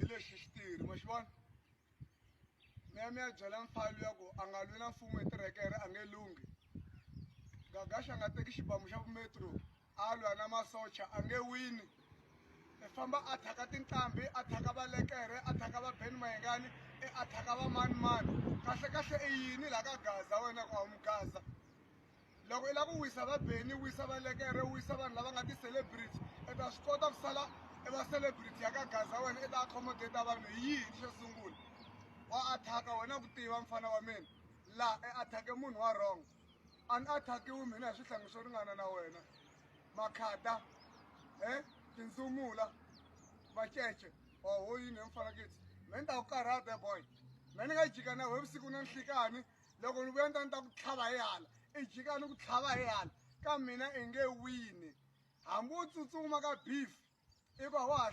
Hi lexi xitirhi ma xi vona mi ya mi ya byela mfana luya ku a nga lwi na mfumo hi tirekere a nge lunghi Gagash a nga teki xibamu xa vumetro a lwa na masocha a nge wini i famba a thaka tinqambi a thaka valekere a thaka va Ben Mayengani i a thaka va mani mani kahle kahle i yini la ka Gaza wena ku a wu mugaza loko i lava ku wisa va Benny wisa valekere wisa vanhu lava nga ti-celebrity i ta swi kota ku sala i va celebrity ya ka Gaza wena i ta accommodate vanhu hi yini xo sungula wa athaka wena ku tiva mfana wa mina la i athake munhu wa wrong a ni athakiwi mina hi swihlangi swo ringana na wena makhada e tindzumula vacece oho yini he mfana kithi me ni ta ku karhata boy me ni nga jika na wehe vusiku na nhlikani loko ni vuya ni ta ni ta ku tlhava hi hala i jika ni ku tlhava hi hala ka mina i nge wini hambi wo tsutsuma ka beef i va wa ha